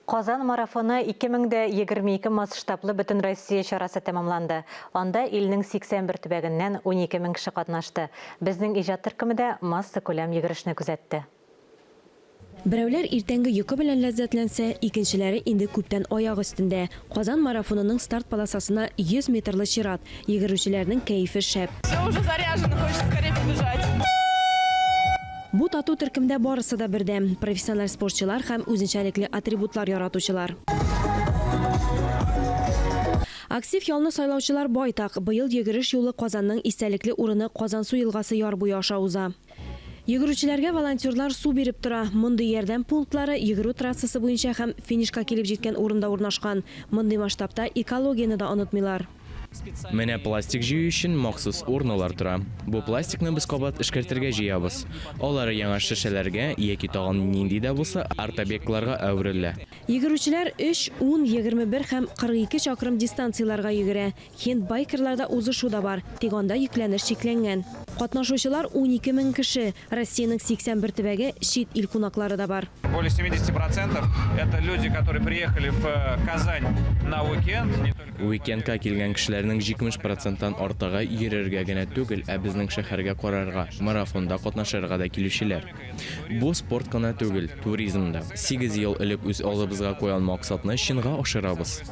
Казан марафоны 2022 масштаблы бөтенроссия чарасы тәмамланды. Анда илнең 81 төбәгеннән 12 мең кеше катнашты. Безнең иҗат төркеме дә массакүләм йөгерешне күзәтте. Берәүләр иртәнге йокы белән ләззәтләнсә, икенчеләре инде күптән аяк өстендә. Казан марафонының старт полосасына 100 метрлы чират. Йөгерүчеләрнең кәефе шәп. Все уже заряжено, хочется скорее побежать. Бу тату төркемдә барысы да бердәм, профессиональ спортчылар һәм үзенчәлекле атрибутлар яратучылар. Актив ялны сайлаучылар байтак. Быел йөгереш юлы Казанның истәлекле урыны Казансу елгасы яр буе аша уза. Йөгерүчеләргә волонтерлар су биреп тора. Мондый ярдәм пунктлары йөгерү трассасы буенча һәм финишка килеп җиткән урында урнашкан. Мондый масштабта экологияне дә онытмыйлар. Менә пластик җыю өчен махсус урналар тора. Бу пластикны без кабат эшкәртергә җыябыз. Алары яңа шешәләргә яки тагын нинди дә булса арт-объектларга әверелә. Йөгерүчеләр өч, ун, 21 һәм 42 чакрым дистанцияләргә йөгерә. Хенд-байкерларда узышу да бар, тик анда йөкләнеш чикләнгән. Катнашучылар 12 мең кеше. Россиянең 81 төбәге, чит ил кунаклары да бар. Более 70 процентов это люди, которые приехали в Казань на уикенд. Не только Уикендка килгән кешеләрнең 70 проценттан артыгы йөрергә генә түгел, ә безнең шәһәргә карарга, марафонда катнашырга да килүчеләр. Бу спорт кына түгел, туризм да. Сигез ел элек үз алдыбызга куйган максатны чынга ашырабыз.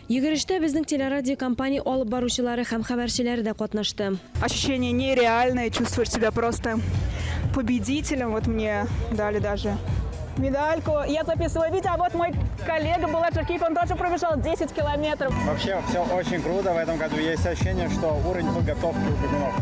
Йөгерештә безнең телерадиокомпания алып баручылары һәм хәбәрчеләре дә катнашты. Ощущение нереальное, чувствуешь себя просто победителем. Вот мне дали даже медальку. Я записываю видео, а вот мой коллега Булат Жакиев, он тоже пробежал 10 километров. Вообще все очень круто. В этом году есть ощущение, что уровень подготовки у бегунов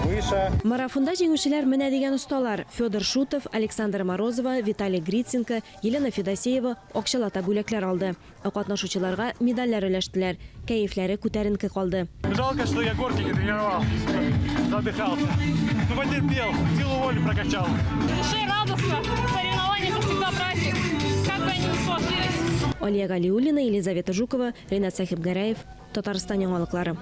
выше. Марафонда җиңүчеләр менә дигән осталар, Федор Шутов, Александра Морозова, Виталий Гриценко, Елена Федосеева акчалата бүләкләр алды. Ә катнашучыларга медальләр өләштеләр. Кәефләре күтәренке калды. Жалко, что я горки не тренировал. Задыхался. Ну потерпел, силу воли прокачал. В душе радостно. Соревнования это всегда праздник. Как бы они ни сложились. Алия Галиуллина, Елизавета Жукова, Ринат Сәхибгәрәев, Татарстан яңалыклары.